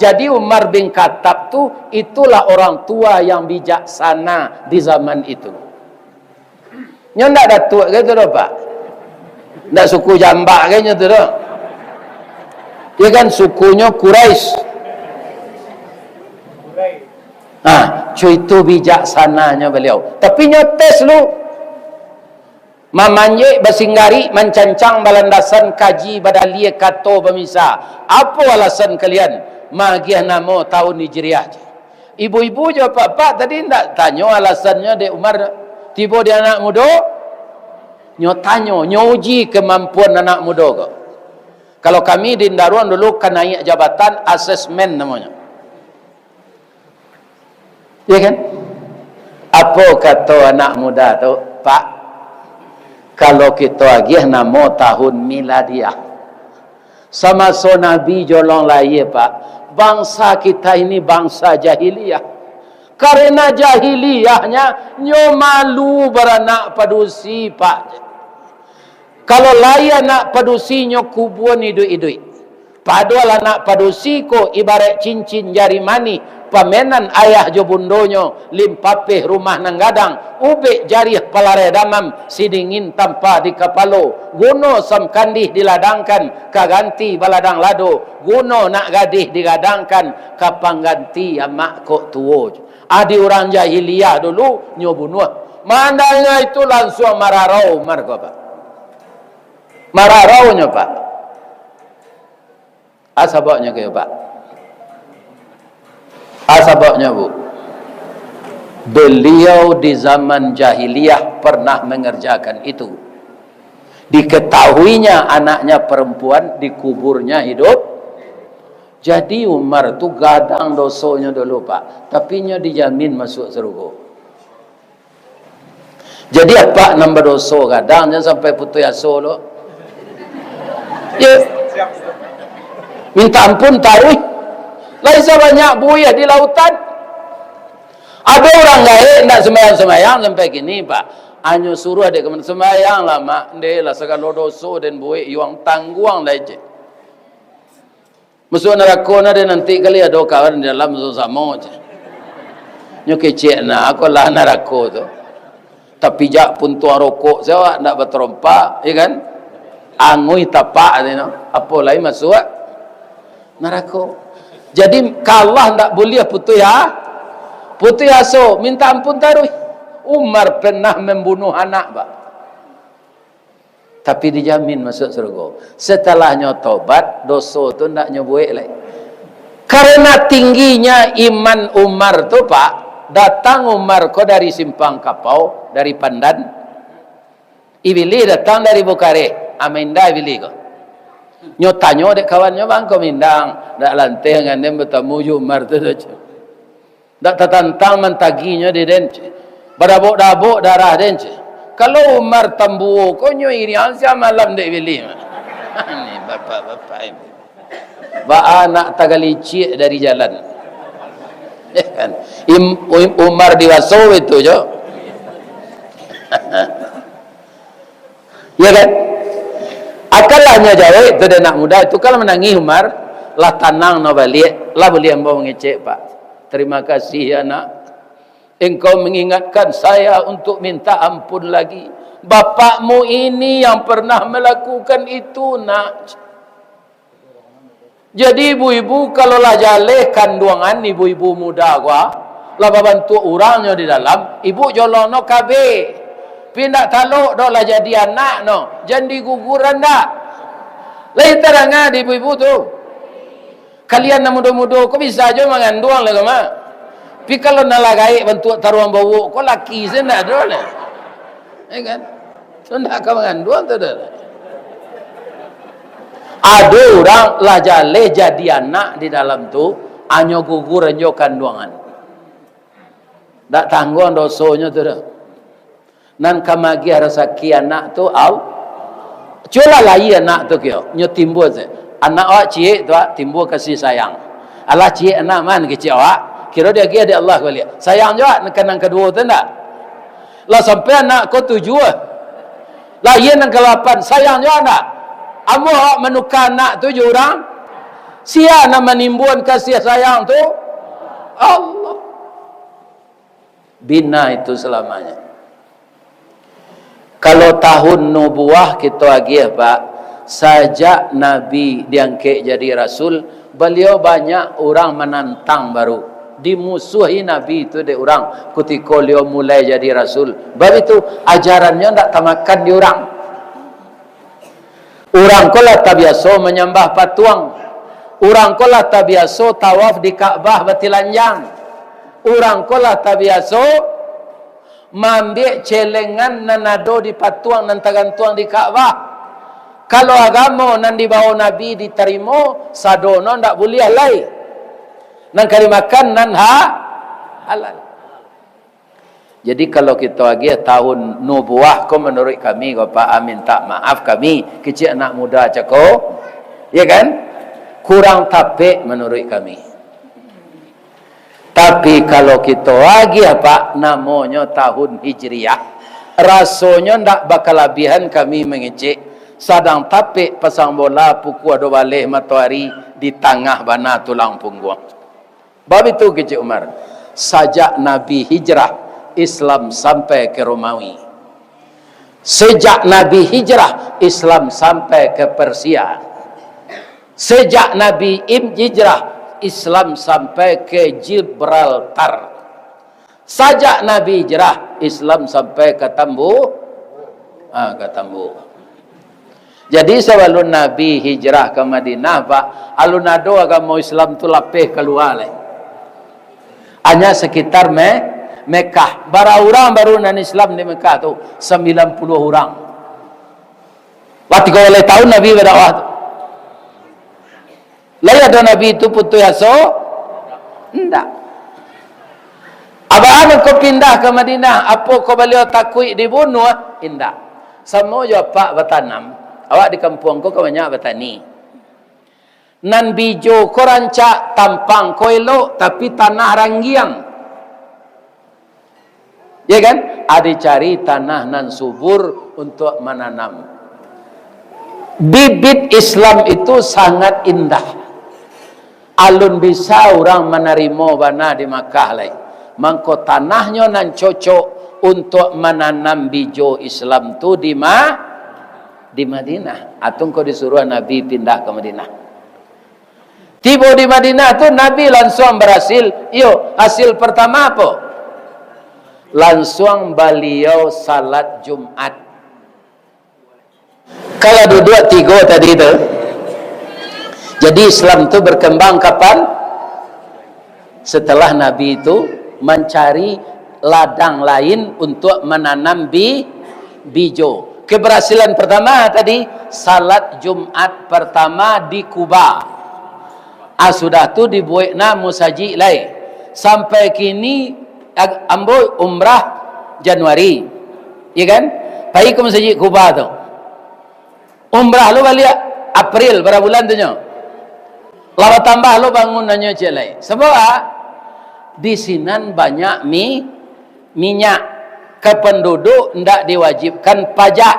Jadi Umar bin Khattab tu, itulah orang tua yang bijaksana di zaman itu. Nyo ndak datuak ke tu doh, Pak? Ndak suku Jambak ke nyo tu doh? Ya kan, sukunyo Quraisy. Nah, co itu bijaksananyo baliau. Tapi nyo tes lu. Mamanjek basinggarik, mancancang balandasan, kaji badalia, kato bamisa. Apo alasan kalian maagiah namo tahun Hijriah? Ibu-ibu jo apak-apak tadi ndak tanyo alasannyo dek Umar tibo di anak mudo. Nyo tanyo, nyo uji kamampuan anak mudo ko. Kalau kami di Indaruang dulu ka naiak jabatan, asesmen namonyo. Ya kan? Apo kato anak muda tu, "Pak, kalau kito agiah namo tahun miladiah, samaso Nabi jolong lahia, Pak, bangsa kita ini bangsa jahiliah. Karena jahiliahnyo, nyo malu baranak padusi, Pak." Kalau lai anak padusi nyo kubuan iduik-iduik. Padohal anak padusi ko ibarat cincin jari manih, pamainan ayah jo bundonyo, limpapeh rumah nan gadang, ubek jariah palarai damam, sidingin tampa di kapalo, guno sam kandih diladangkan, ka ganti baladang lado, guno nak gadih digadangkan, ka pangganti amak kok tuo. Adi urang jahiliah dulu, nyo bunuah. Mandanga itu langsuang mararau Umar ko, Pak. Mararaunyo, Pak. A sababnyo ko, Pak? A sababnyo, Bu? Beliau di zaman jahiliah pernah mengerjakan itu. Diketahuinya anaknya perempuan dikuburnya hidup. Jadi Umar tu gadang dosonyo dulu, Pak. Tapi nyo dijamin masuk sarugo. Jadi apak nan badoso gadang, jan sampai putuih aso lo. Yo. Minta ampun taruih. Lai sabanyak buih di lautan. Ado urang gaek ndak sumbayang-sumbayang sampai kini, Pak. Anyo suruah dek kaman, "Sumbayanglah, Mak. Ndeh lah, sagalo doso den buek, yuang tangguang lai," cek. Masuak narako na deh nanti kali, ado kawan di dalam samo-samo, cek. Nyo kecek na, ako lah narako tu. Tapijak puntuang rokok se awak ndak batarompa, ya kan? Anguih tapak tadi no. Apo lai masuak narako. Jadi, kalah ndak buliah putuih a-, putuih aso, minta ampun taruih. Umar pernah membunuh anak, Pak. Tapi dijamin masuak surga. Setalahnyo tobat, doso tu ndak nyo buek lai. Karena tingginya iman Umar tu, Pak, datang Umar ko dari Simpang Kapau, dari Pandan. Ibilih datang dari Bukareh, ah, ma indak Ibilih ko. Nyo tanyo dek kawannyo, "Bang, ko ma indak, ndak lanteh ngan den batamu jo Umar tu doh," cek. Ndak tatantang mantagihnyo di den, cek. Badabok-dabok darah den, cek. Kalau Umar tambuo ko nyo iriang sia malam dek Ibilih. Ni bapak-bapak ini. Baa nak tagalicik dari jalan. Ya kan? Im-, Im-, Umar dibaso itu jo. Ya kan? Akanlah nyo jawek tu dek anak muda tu, kalau manangih Umar, lah tanang no baliak, lah buliah ambo mangecek, Pak. Terima kasih, ya, Nak. Engkau mengingatkan saya untuk minta ampun lagi. Bapakmu ini yang pernah melakukan itu, Nak. Jadi, ibu-ibu, kalau lah jaleh kanduangan ibu-ibu muda ko, ah, lah babantuak urangnyo di dalam, ibu jolong no kabeh. Pi ndak talok doh lah jadi anak no, jan diguguran dak. Lai tadanga di ibu-ibu tu. Kalian nan mudo-mudo ko bisa jo manganduang lai ko mah. Pi kalau nan lah gaek bantuak taruang bawok ko laki se ndak ado lai. Ya kan? Tu ndak ka manganduang tu doh. Ado urang lah jaleh jadi anak di dalam tu, anyo gugur anjo kanduangan. Ndak tangguang dosonyo tu doh. Nan ka magiah rasaki anak tu, Al-, cubolah lai anak tu kio, nyo timbua se. Anak awak ciek tu, ah, timbua kasih sayang. Alah ciek anak man kecek awak, kiro diagiah dek Allah baliak. Sayang juo nan ka nan kaduo tu ndak? Lah sampai anak ko tujuah. Lahia nan kalapan, sayang juo ndak? Amuah awak manuka anak tu jo urang, sia nan manimbuan kasih sayang tu? Allah. Bina itu salamanya. Kalau tahun nubuah kito agiah, Pak, sajak Nabi diangkek jadi rasul, baliau banyak urang manantang baru. Dimusuahi Nabi tu dek urang kutiko liau mulai jadi rasul. Bab itu, ajarannyo ndak tamakan di urang. Urang ko lah tabiaso manyambah patuang. Urang ko lah tabiaso tawaf di Ka'bah batilanjang. Urang ko lah tabiaso maambiak celengan nan ado di patuang nan tagantuang di Ka'bah. Kalau agamo nan dibao Nabi ditarimo, sadono ndak buliah lai. Nan ka dimakan nan ha-, halal. Jadi, kalau kito agiah tahun nubuah ko, manuruik kami ko, Pak, ah, minta maaf kami, kecek anak muda cako, ya kan? Kurang tapek manuruik kami. Tapi, kalau kito agiah, Pak, namonyo tahun Hijriah, rasonyo ndak bakalabihan kami mangecek, sadang tapek pasang bola pukua duo baleh matoari di tangah bana tulang pungguang. Bab itu kecek Umar, sajak Nabi hijrah, Islam sampai ke Romawi. Sejak Nabi hijrah, Islam sampai ke Persia. Sejak Nabi im-, hijrah, Islam sampai ke Gibraltar. Sajak Nabi hijrah, Islam sampai ka Tambu-, ah, ka Tambu. Jadi, sabalun Nabi hijrah ka Madinah, Pak, alun ado agamo Islam tu lapeh kalua lai. Hanya sekitar Me-, Mekah. Bara urang baru nan Islam di Mekah tu? Sambilan puluah urang. Lah tigo baleh tahun Nabi badakwah tu. Lai ado Nabi tu putuih aso? Indak. Abah mangko pindah ka Madinah, apo ko baliau takuik dibunuah? Indak. Samo jo apak batanam, awak di kampuang ko kan banyak batani. Nan bijo ko rancak, tampang ko elok, tapi tanah ranggiang. Ya kan? Ado cari tanah nan subur untuak mananam. Bibit Islam itu sangat indah. Alun bisa urang manarimo bana di Makkah lai. Mangko tanahnyo nan cocok untuak mananam bijo Islam tu di Ma-, di Madinah. Atun ko disuruah Nabi pindah ka Madinah. Tibo di Madinah tu Nabi lansuang barasil. Iyo, hasil pertama apo? Lansuang baliau salat Jumat. Kalau duduak tigo tadi tu, jadi Islam tu berkembang kapan? Setelah Nabi itu mencari ladang lain untuk menanam bi-, bijo. Keberhasilan pertama tadi, salat Jumat pertama di Kuba. Ah, sudah tu dibuek na musajik lai. Sampai kini, ag-, ambo umrah Januari. Ya kan? Pai ka musajik Kuba tu. Umrah lo baliak April, bara bulan tu nyo. Lah batambah lo bangunannyo ciek lai. Sabab, ah, di sinan banyak mi-, minyak. Ka penduduk ndak diwajibkan pajak.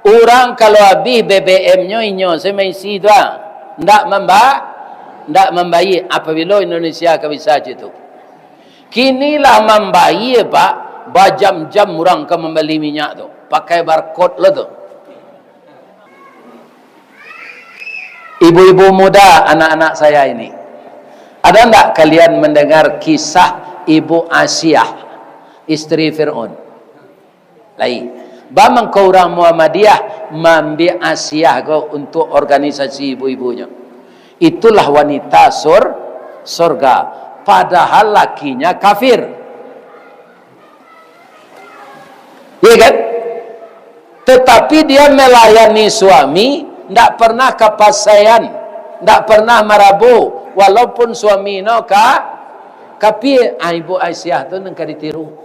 Urang kalau abih B B M-nyo inyo se maisi tu, ah. Ndak mamba-, ndak mambayie. Apabilo Indonesia ka bisa cak tu. Kini lah mambayie, Pak. Bajam-jam urang ka mambali minyak tu. Pakai barcode lo tu. Ibu-ibu muda, anak-anak saya ini, ada ndak kalian mendengar kisah Ibu Asiah, istri Fir'aun? Lai. Ba mangko urang Muhammadiyah maambiak Asiah ko untuak organisasi ibu-ibunyo. Itulah wanita sur-, surga. Padahal lakinya kafir. Iya kan? Tetapi dia melayani suami, ndak pernah kapasaian, ndak pernah marabo, walaupun suami no ka-, kapie, ah, Ibu Asiah tu nan ka ditiru.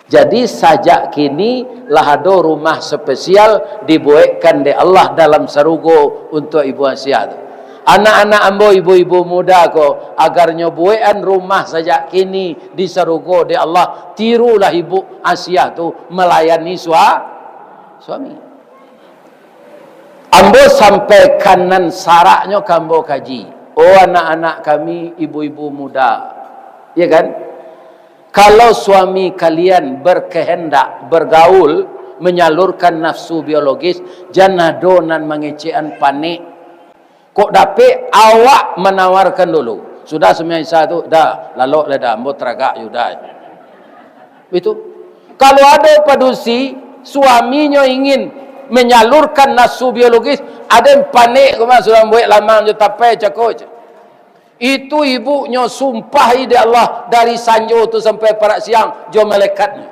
Jadi, sajak kini lah ado rumah spesial dibuekkan dek Allah dalam sarugo untuak Ibu Asiah tu. Anak-anak ambo, ibu-ibu muda ko, agarnyo buekan rumah sajak kini di sarugo dek Allah, tirulah Ibu Asiah tu malayani sua-, suami. Ambo sampaikan nan saraknyo ka ambo kaji. Oh, anak-anak kami, ibu-ibu muda. Ya kan? Kalau suami kalian berkehendak bergaul, menyalurkan nafsu biologis, jan ado nan mangecekan panek. Kok dapek, awak manawarkan dulu. Sudah sumbayang Isya tu, dah, lalok lah dah, ambo taragak yo dah. Itu. Kalau ado padusi, suaminyo ingin menyalurkan nafsu biologis, ado nan panek ko mah, sudah buek lamang jo tapai cako. Itu ibunyo sumpahi dek Allah dari sanjo tu sampai parak siang jo malaikatnyo.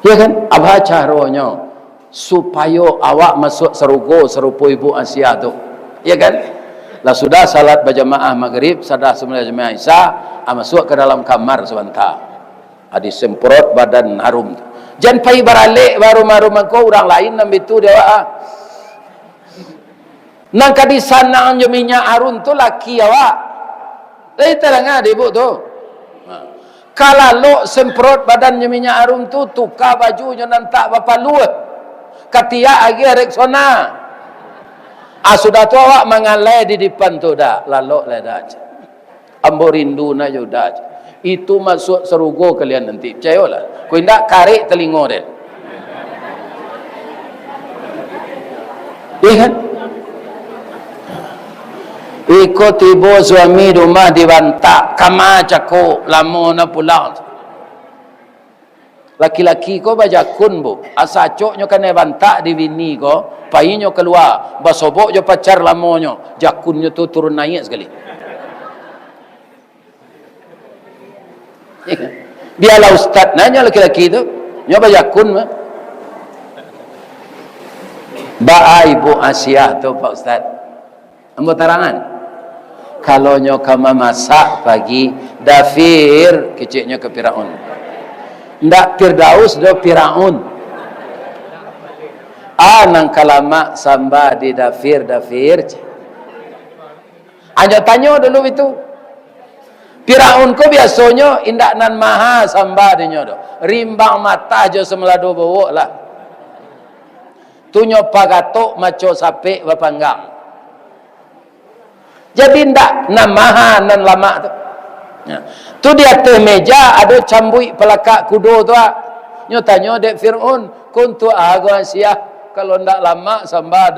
Ya kan? Apa caronyo supayo awak masuak sarugo sarupo Ibu Asiah tu? Ya kan? Lah sudah salat bajamaah magrib, sadah sumbayang jamaah Isya, ah, masuak ka dalam kamar sabanta. Ah, disemprot badan harum tu. Jan pai baralek baharum-harum mangko urang lain nan bitu di awak, ah. Nan ka disanang jo minyak harum tu laki awak. Lai tadanga dek ibu tu? Ha. Ka lalok semprot badan jo minyak harum tu, tuka bajunyo nan tak bapaluah. Ka tiak agiah Rexona. Ah, sudah tu awak mangalai di dipan tu, dah. Lalok lah dah. Ambo rindu nak jo dah. Itu masuak sarugo kalian nanti, picayolah. Kok indak, karek talingo den. Iya kan? Iko tibo suami di rumah dibantak, kama cako, lamo na pulang. Laki-laki ko bajakun, Bu. Asa acoknyo kanai bantak di bini ko, painyo kalua, basobok jo pacar lamonyo, jakunnyo tu turun naiak sakali. Bialah ustaz nanyo laki-laki tu, nyo bajakun mah. Baa Ibu Asiah tu, Pak Ustaz? Ambo tarangan. Kalau nyo ka mamasak pagi, Dafir, keceknyo ka Firaun. Ndak Firdaus doh, Firaun. Ah, nan ka lamak samba di Dafir, Dafir, cek. Anyo tanyo dulu itu. Firaun ko biasonyo indak nan maha samba dinyo doh. Rimbang matah jo samalado bowok lah. Tu nyo pagatok maco sapek bapanggang. Jadi ndak nan maha nan lamak tu. Nah, tu di ateh meja ado cambuik palakak kudo tu, ah. Nyo tanyo dek Firaun, "Ko untuak a ko, Asiah? Kalau ndak lamak samba,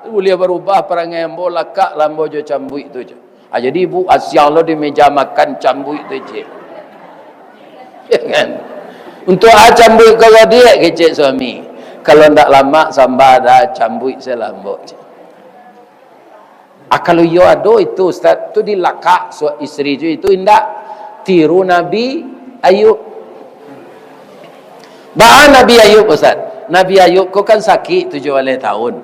buliah barubah parangai ambo, lakak lah ambo jo cambuik tu," cek. Ah, jadi ibu Asiah lo di meja makan cambuik tu, cek. Ya kan? "Untuak a cambuik ko, Diak?" kecek suami. "Kalau ndak lamak samba, cambuik se lah ambo," cek. Ah, kalau iyo ado itu, Ustaz, tu dilakak su-, isteri tu itu, indak. Tiru Nabi Ayub. Baa Nabi Ayub, Ustaz? Nabi Ayub ko kan sakik tujuah baleh tahun.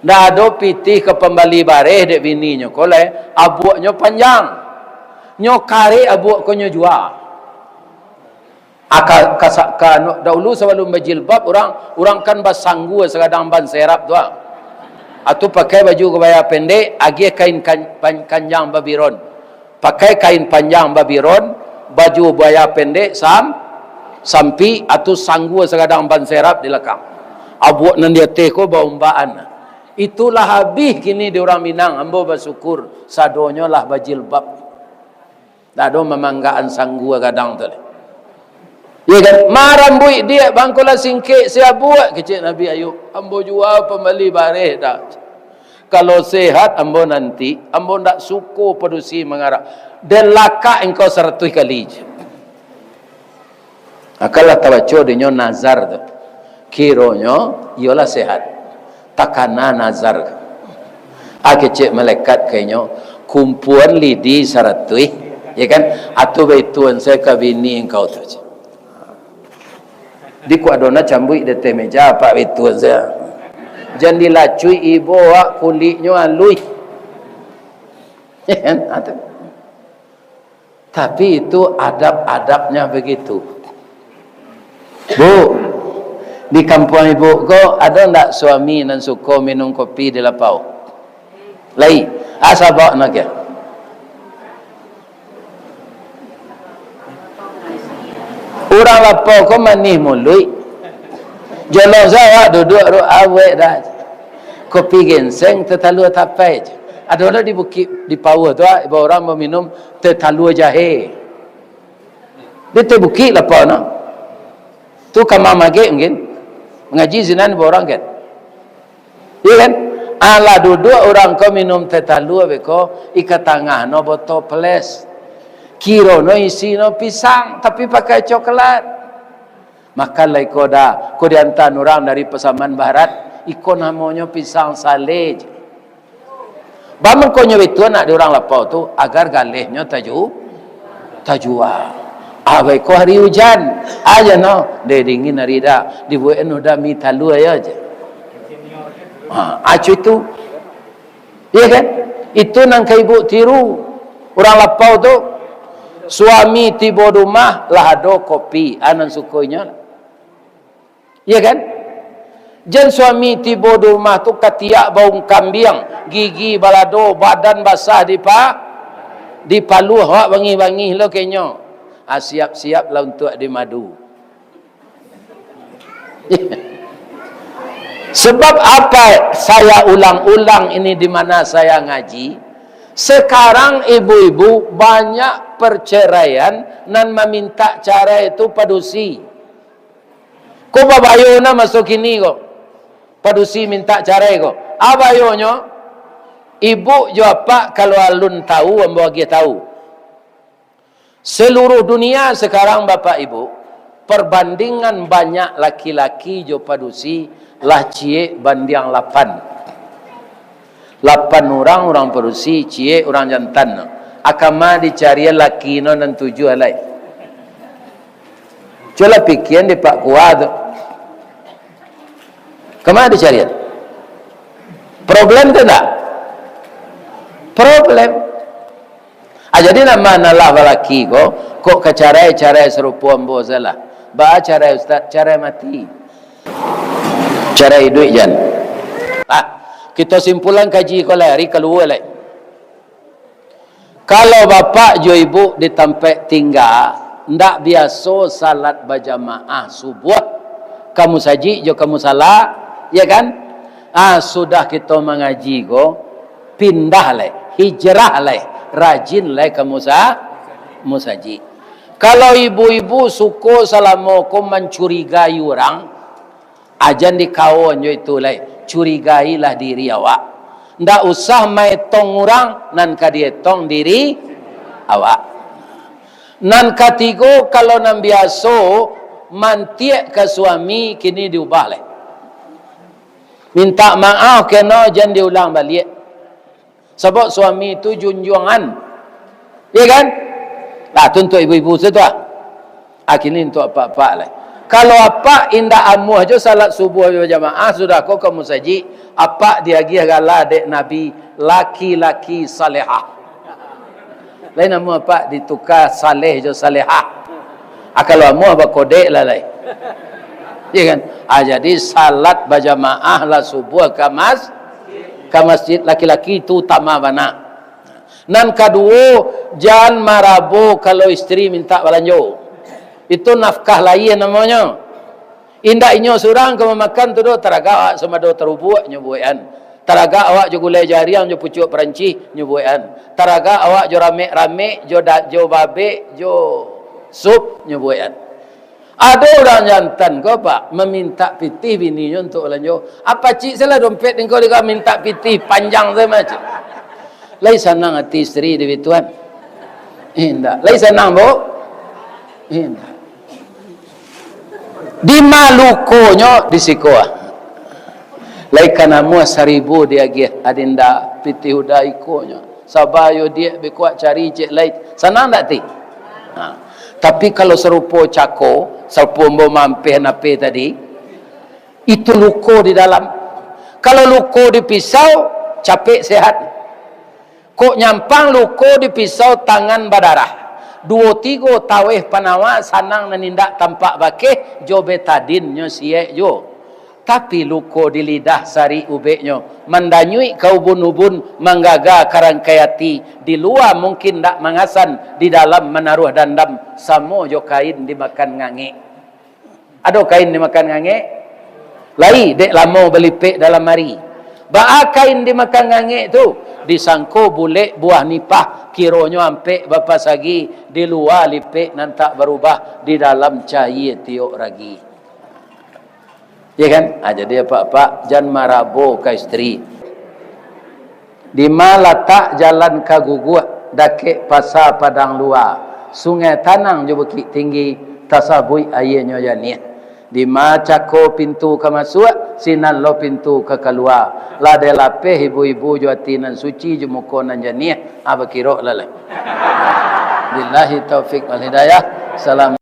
Ndak ado pitih ka pambali bareh dek bininyo ko lai, abuaknyo panjang. Nyo karek abuak ko nyo jua. Ah, ka, ka sa-, ka, anu, dahulu sabalum bajilbab, urang, urang kan basanggua sagadang ban serap tu, ah. Atau pakai baju kabaya pendek, agiah kain kan-, pan-, kanjang babiron. Pakai kain panjang babiron, baju kabaya pendek, sam-, sampik, atau sanggua sagadang ban serap di lakang. Abuak nan di ateh ko baumbaan. Itulah abih kini di urang Minang, ambo basyukur, sadonyo lah bajilbab. Ndak ado mamanggaan sanggua gadang tu lai. Ya kan? "Ma rambuik, Diak, bangko lah singkek se abuak," kecek Nabi Ayub. "Ambo jua pambali bareh dah. Kalau sehat ambo nanti, ambo ndak suko padusi mangarak." "Den lakak engkau saratuih kali," cek. Akanlah tabaco dinyo nazar tu. Kironyo iyolah sehat. Takana nazar. Ah, kecek malaikat ka inyo, "Kumpuan lidi saratuih," ya kan? "Atu baituan se ka bini engkau tu," cek. Di kuadona cambuik di ateh meja, apak baituan se. Jan dilacuik ibo awak, kuliknyo aluih. Ya kan? Ah, tu. Tapi itu adab-adabnya begitu. Bu, di kampuang ibu ko ado ndak suami nan suko minum kopi di lapau? Lai, asa bawa nak ya. Urang lapau ko manih muluik. Jolong sawa duduak ro awek dah. Kopi genseng tatalua tapai je. Ado lah di bukik, di Pauah tu, ah, ibo urang baminum tatalua jahe. Di ateh bukik lapau no. Tu kama magek mungkin. Mangaji sinan ibo urang kan. Iya kan? Alah duduak urang ko minum tatalua beko, ika tangah no botol ples. Kiro no isi no pisang, tapi pakai coklat. Makanlah iko dah, ko diantaan urang dari Pasaman Barat, iko namonyo pisang saleh. Bamangkonyo itu anak di urang lapau tu, agar galehnyo taju-, tajua. Ah, baiko hari ujan, aja no, deh dingin hari dah, dibuek no dami talua aja. Ha, acu itu. Iya kan? Itu nan ka ibu tiru. Urang lapau tu, suami tibo di rumah, lah ado kopi, ah, nan suko inyo lah. Iya kan? Jan suami tibo di rumah tu katiak baung kambiang, gigi balado, badan basah dipa-, dipaluah, awak bangih-bangih lo kenyo. Ah, siap-siap lah untuak dimadu. Sebab apa saya ulang-ulang ini di mana saya ngaji? Sekarang ibu-ibu banyak perceraian nan maminta carai tu padusi. Ko babayo na maso kini ko. Padusi minta carai ko. Abayonyo, ibu jo apak kalau alun tahu, ambo agiah tahu. Seluruh dunia sekarang, Bapak Ibu, perbandingan banyak laki-laki jo padusi lah ciek bandiang lapan. Lapan urang, urang padusi, ciek urang jantan. Akama dicarian laki no nan tujuah lai. Cubolah pikian di Pak Kua tu. Kama dicarian? Problem tu ndak? Problem. Ah, jadi nan ma nan lah balaki ko, kok ka carai, carai sarupo ambo salah. Baa carai, Ustaz? Carai mati. Carai iduik jan. Ah, kito simpulan kaji ko lai, ari kalua lai. Kalau bapak jo ibu di tampek tingga, ndak biaso salat bajamaah subuah, ka musajik jo ka musala, ya kan? Ah, sudah kito mangaji ko, pindah lai, hijrah lai, rajin lai ka musa-, musajik. Kalau ibu-ibu suko salamo ko mancurigai urang, ah, jan dikawon jo itu lai, curigailah diri awak. Ndak usah maetong urang, nan ka dietong diri awak. Nan katigo, kalau nan biaso mantiak ka suami, kini diubah lai. Mintak maaf kena, jan diulang baliak. Sabab suami tu junjuangan. Ya kan? Lah, tu untuak ibu-ibu sajo tu ah. Ah, kini untuak apak-apak lai. Kalau apak indak amuah jo salat subuah bajamaah, sudah ko ka musajik, apak diagiah gala dek Nabi, laki-laki salehah. Lai namo apak dituka Saleh jo Salehah. Ah, kalau amuah bakodek lah lai. Ya kan? Ah, jadi salat bajamaah lah subuah ka mas-, ka masjid, laki-laki tu utama bana. Nan kaduo, jan marabo kalau isteri mintak balanjo. Itu nafkah lahia namonyo. Indak inyo surang ka mamakan tu doh, taragak awak sumado tarubuak, nyo buekan. Taragak awak jo gulai jariang, jo pucuak Parancih, nyo buekan. Taragak awak jo ramek-ramek, jo da-, jo babek, jo sup, nyo buekan. Ado urang jantan ko, Pak, mamintak pitih bininyo untuak balanjo. Apo cik salah dompet engkau dek mintak pitih panjang sajo, cik? Lai sanang ati isteri di bituan? Indak. Lai sanang, Bu? Indak. Di ma lukonyo di siko ah. Lai ka namuah saribu diagiah, adinda pitih udah ikonyo. Saba yo diak, bikuak cari cek lai. Sanang ndak ti? Ha. Tapi kalau sarupo cako, sarupo ambo mampeh nape tadi, itu luko di dalam. Kalau luko di pisau, capek sehat. Kok nyampang luko di pisau, tangan badarah. Duo tigo taweh panawa, sanang nan indak tampak bakeh, jo betadin nyo siek juo. Tapi luko di lidah, sarik ubeknyo, mandanyuik ka ubun-ubun, manggaga ka rangkai ati, di lua mungkin ndak mangasan, di dalam manaruah dandam, samo jo kain dimakan ngangek. Ado kain dimakan ngangek? Lai, dek lamo balipek dalam ari. Baa kain dimakan ngangek tu? Disangko bulek buah nipah, kironyo ampek bapasagi, di lua lipek nan tak barubah, di dalam cayie tiok ragi. Ya kan? Ah, jadi apak-apak, jan marabo ka isteri. Dima latak jalan ka Guguak, dakek Pasa Padang Lua, Sungai Tanang jo Bukik Tinggi, tasabuik aienyo janiah. Dima cako pintu ka masuak, sinan lo pintu ka kalua. Lah dek lapeh ibu-ibu jo ati nan suci, jo muko nan janiah, ah, bakirok lah lai. Billahi taufik wal hidayah. Salam.